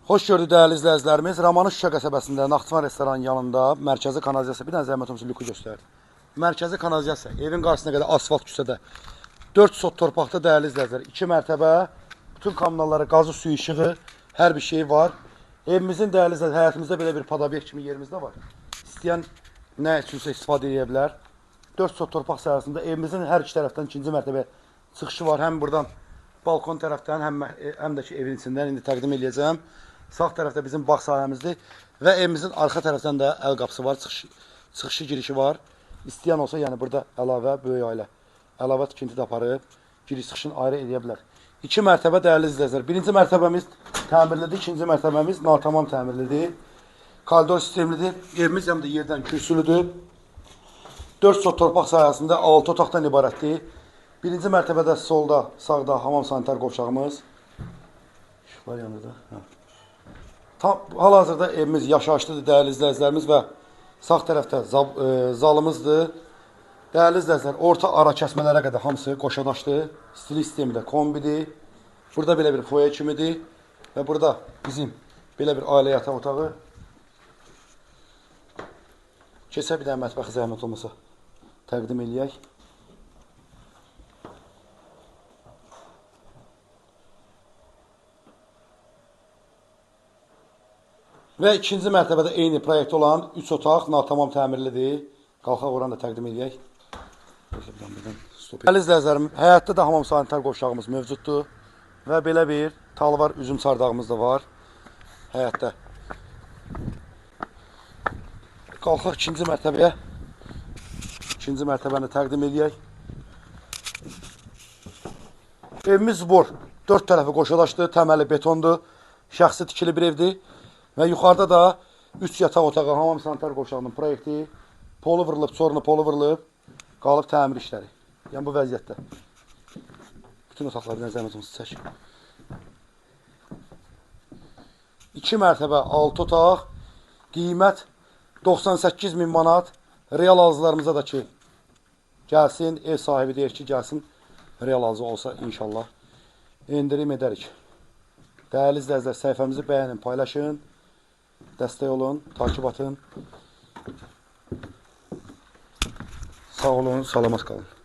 Xoş gördük dəyərli izləyicilərimiz. Romanı Şuşa qəsəbəsində Naxçıvan restoranının yanında mərkəzi kanalizasiya. Bir dənə zəhmət olmasa lüku göstər. Mərkəzi kanalizasiya. Evin qarşısına qədər asfalt küçədə. 4 sot torpaqda dəyərli izləyicilər. 2 mərtəbə, bütün kommunalları, qazı, suyu, işığı, hər bir şey var. Evimizin dəyərli izləyicilər, həyətimizdə belə bir podobyekt kimi yerimiz də var. İstəyən nə üçünsə istifadə edə bilər. 4 sot torpaq sahəsində evimizin hər iki tərəfdən ikinci mərtəbə çıxışı var. Həm buradan balkon tərəfdən, həm də ki evin içindən indi təqdim eləyəcəm. Sağ tərəfdə bizim bağ sahəmizdir və evimizin arxa tərəfdən də əl qapısı var, çıxışı girişi var. İstəyən olsa, yəni burada əlavə böyük ailə, əlavə tikinti də aparıb, giriş çıxışını ayrı eləyə bilər. 2 mərtəbə dəyərli izləyicilər. Birinci mərtəbəmiz təmirlidir, ikinci mərtəbəmiz natamam təmirlidir. Koridor sistemlidir. Evimiz həm də yerdən kürsülüdür. 4 sot torpaq sahəsində 6 otaqdan ibarətdir. Birinci mərtəbədə solda, sağda hamam sanitar qovşağımız. İşıqlar yanır da. Hə. Tam hal-hazırda evimiz yaşayışlıdır dəyərli izləyicilərimiz və sağ tərəfdə zalımızdır. Dəyərli izləyicilər, orta ara kəsmələrə qədər hamısı qoşadaşdır. Stil sistemi də kombidir. Burada belə bir foye kimidir və burada bizim belə bir ailə yataq otağı. Keçək bir dənə mətbəxi zəhmət olmasa təqdim eləyək. Və ikinci mərtəbədə eyni proyekt olan 3 otaq natamam təmirlidir. Qalxaq oranı da təqdim eləyək. Dəyərli izləyicilərim, həyətdə də hamam sanitar qovşağımız mövcuddur. Və belə bir talvar üzüm çardağımız da var həyətdə. Qalxaq ikinci mərtəbəyə. İkinci mərtəbəni təqdim eləyək. Evimiz zbor. 4 tərəfi qoşadaşdır, təməli betondur. Şəxsi tikili bir evdir. Və yuxarıda da 3 yataq otağı, hamam sanitar qovşağının proyekti, polu vurulub, çorunu polu vurulub, qalıb təmir işləri. Yəni bu vəziyyətdə. Bütün otaqları bir zəhmət olmasa çək. 2 mərtəbə, 6 otaq, qiymət 98 min manat. Real alıcılarımıza da ki, gəlsin, ev sahibi deyir ki, gəlsin, real alıcı olsa inşallah endirim edərik. Dəyərli izləyicilər, səhifəmizi bəyənin, paylaşın. Dəstək olun, takip atın. Sağ olun, salamat qalın.